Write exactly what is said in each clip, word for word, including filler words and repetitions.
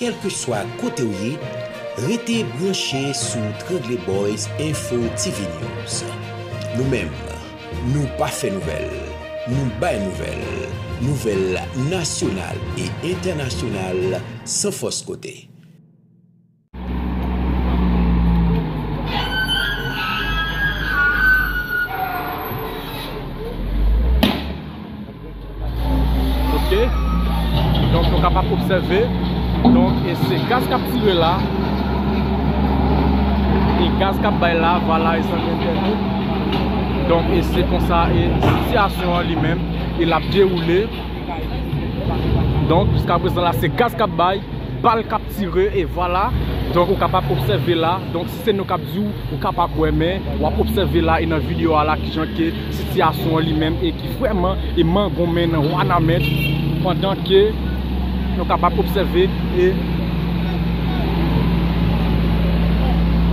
Kèlkeswa kote w ye, rete branche sou Trangle Boyz Info T V News. Nou menm, nou pa fè nouvèl, nou bay nouvèl. Nouvèl nasyonal e entènasyonal san fòs kote. Ok. Donk, nou kapab obsève. Donk, e se gaz k ap tire la. E gaz k ap bay la, vwala, e zanmi entènot. Donk, e se konsa, e sitiyasyon an li menm, e l ap dewoule. Donk, jiska prezan la, se gaz k ap bay, bal k ap tire, e vwala. Donk, ou kapab obsève la. Donk, si se nou k ap di w, ou ka pa kwè, men w ap obsève la e nan videyo a la kijan ke sitiyasyon an li menm e ki vrèman e mangonmen nan Wanament, pandan ke nou kapab obsève e,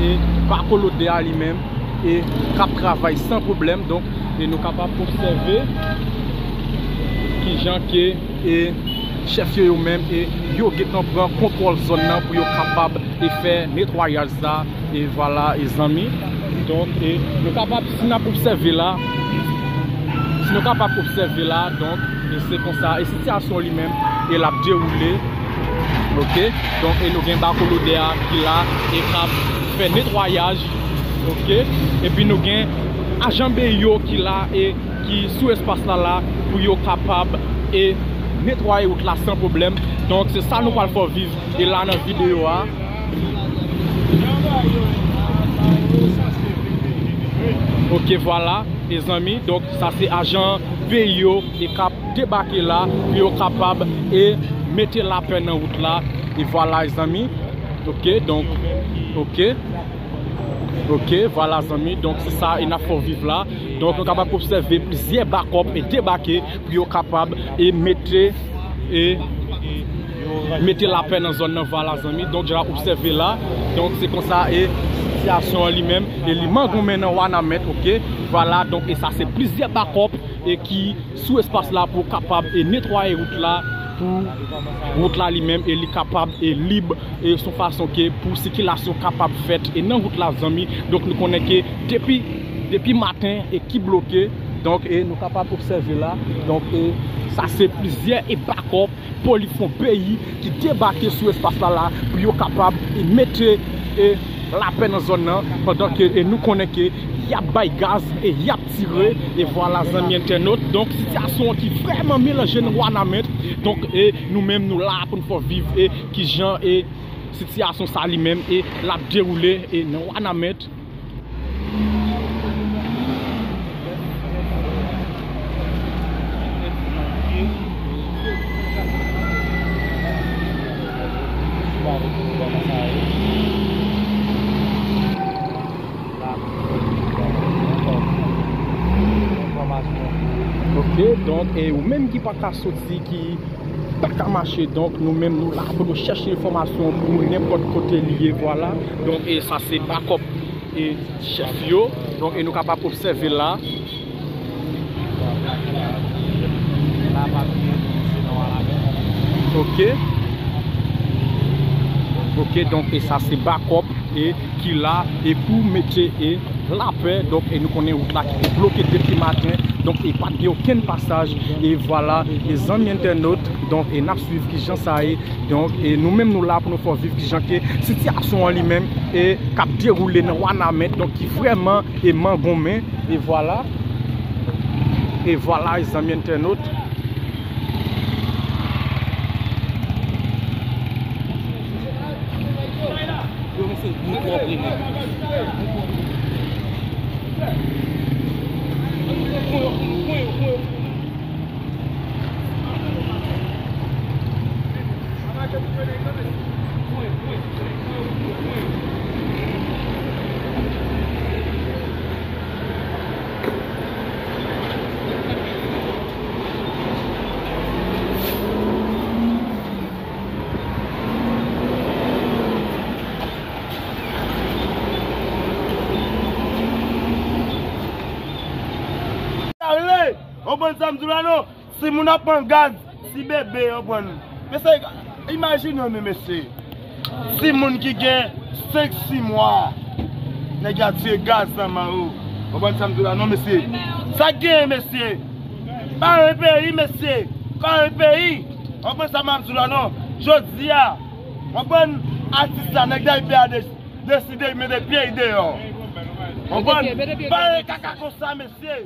e bakolodè a li menm e k ap travay san pwoblèm. Donk, e nou kapab obsève kijan ke e chèf yo, yo menm, e yo gentan pran kontwòl zòn nan pou yo kapab e fè netwayaj sa, e vwala, e zanmi. Donk, e nou kapab, si n ap obsève la, si nou kapab obsève la, donk, e se konsa, e sitiyasyon li menm, e l ap dewoule, ok? Donk, e nou gen bakolodè a ki la, e k ap fè netwayaj, ok? Epi nou gen ajan B I yo ki la, e ki sou espas la la pou yo kapab e netwaye wout la san pwoblèm. Donk, se sa nou pral fè w viv e la nan videyo a. Ok, vwala, e zanmi. Donk, sa se ajan B I yo e k ap debake la pou yo kapab e mete lapè nan wout la. E vwala, e zanmi. Ok, donk, ok. Ok, vwala zanmi, donk se sa e n ap fè w viv la. Donk nou kapab obsève plizyè bakòp e debake pou yo kapab e mete e mete lapè nan zòn nan, vwala zanmi. Donk jan n ap obsève la, donk se konsa e sitiyasyon an li menm e li mangonmen nan Wanament, ok. Vwala, donk e sa se plizyè bakòp e ki sou espas la pou kapab e netwaye wout la, pou wout la li menm e li kapab e lib e son fason ke pou sikilasyon kapab fèt e nan wout la zanmi. Donk nou konnen ke depi, depi maten e ki bloke, donk e nou kapab obsève la. Donk e sa se plizyè e bakòp polis yon peyi ki debake sou espas la la pou yo kapab e mete e lapè nan zòn nan, pandan ke e nou konnen ke y ap bay gaz e y ap tire, e vwala zanmi entènot. Donk sitiyasyon an ki vrèman melanje nan Wanament. Donk e nou menm nou la pou n fè w viv e kijan e sitiyasyon sa li menm e l ap dewoule e nan Wanament. Ok, donk, e ou menm ki pa ka soti, ki pa ka mache, donk nou menm nou la pou nou chèche enfòmasyon pou ou nenpòt kote li ye, vwala. Donk, e sa se bakòp e chèf yo. Donk, e nou kapab obsève la. Ok. Ok, donk, e sa se bakòp e ki la e pou mete e lapè. Donk, e nou konnen wout la ki te bloke depi maten. Donk, e pa t gen okenn pasaj. E vwala, e zanmi entènot, donk, e n ap swiv kijan sa ye. Donk, e nou menm nou la pou nou fè w viv kijan ke sitiyasyon an li menm e k ap dewoule nan Wanament, donk ki vrèman e mangonmen. E vwala. E vwala, e zanmi entènot. Sa rele yon bann zam di w la non. Si moun ap pran gaz, si bebe yo pran. Mesye, imajine w men, mesye. Timoun ki gen senk sis mwa, nèg la tire gaz nan men yo. Konprann sa m di w la non mesye? Sa k genyen mesye? Pare peyi mesye. Pare peyi. Konprann sa m ap di w la non? Jodi a, konprann, atis la, nèg dayipè a de- deside mete pye l deyò. Konprann? Pare kaka konsa mesye.